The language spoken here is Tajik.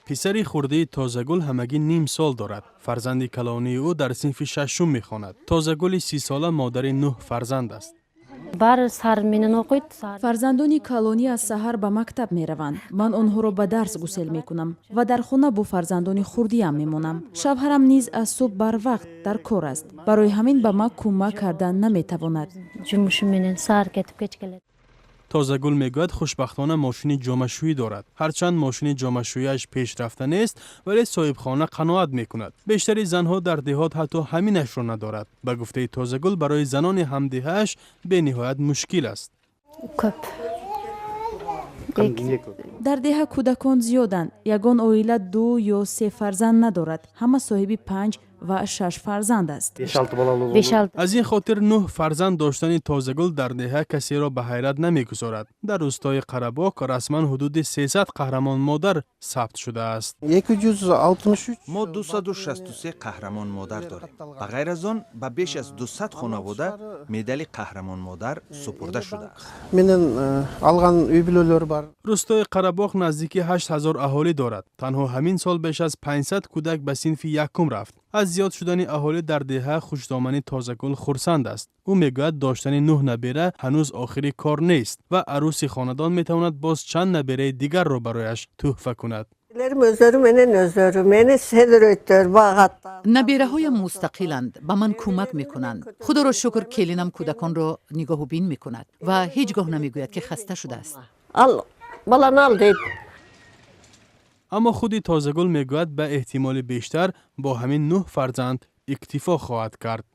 Писари хурдии Тозагул ҳамагӣ ним сол дорад. Фарзанди калонии ӯ дар синфи шашум мехонад. Тозагули 30-сола модари нӯҳ фарзанд аст. Баары саар менен окуйт. Фарзандони калонӣ аз саҳар ба мактаб мераванд. Ман онҳоро ба дарс гусел мекунам ва дар хона бо фарзандони хурдиам мемонам. Шавҳарам низ аз субҳ барвақт дар кор аст, барои ҳамин ба ман кӯмак кардан наметавонад. Жумушу менен саар кетип, кеч келет. Тозагул мегӯяд, хушбахтона мошини ҷомашӯӣ дорад. Ҳарчанд мошини ҷомашӯяш пешрафта нест, вале соҳибхона қаноат мекунад. Бештари занҳо дар деҳот ҳатто ҳаминашро надорад. Ба гуфтаи Тозагул, барои занони ҳамдеҳааш бениҳоят мушкил аст. Көп. Дар деҳа кӯдакон зиёданд. Ягон оила ду ё се фарзанд надорад, ҳама соҳиби панҷ ва шаш фарзанд аст. Беш алты. Аз ин хотир нӯҳ фарзанд доштани Тозагул дар деҳа касеро ба ҳайрат намегузорад. Дар рӯстои Қарабок расман ҳудуди 300 қаҳрамон модар сабт шудааст. 263. Мо 263 қаҳрамон модар дорем. Ба ғайр аз он, ба беш аз 200 хонавода медали қаҳрамон модар супурда шудааст. Менен алган үй бүлөлөр бар. Рӯстои Қарабоғ наздики 8000 аҳолӣ дорад. Танҳо ҳамин сол беш аз 500 кӯдак ба синфи якум рафт. Аз зиёд шудани аҳолӣ дар деҳа хушдомани Тозагул хурсанд аст. Ӯ мегӯяд, доштани нӯҳ набера ҳанӯз охири кор нест ва арӯси хонадон метавонад боз чанд набераи дигарро барояш тӯҳфа кунад. Өздөрү менен өздөрү мени седирөйттөр, багат. Набераҳоям мустақиланд, ба ман кӯмак мекунанд. Худоро шукр, келинам кӯдаконро нигоҳубин мекунад ва ҳеҷ гоҳ намегӯяд, ки хаста шудааст. Ал, баланы ал дейт. Аммо худи Тозагул мегӯяд, ба эҳтимоли бештар бо ҳамин нӯҳ фарзанд иктифо хоҳад кард.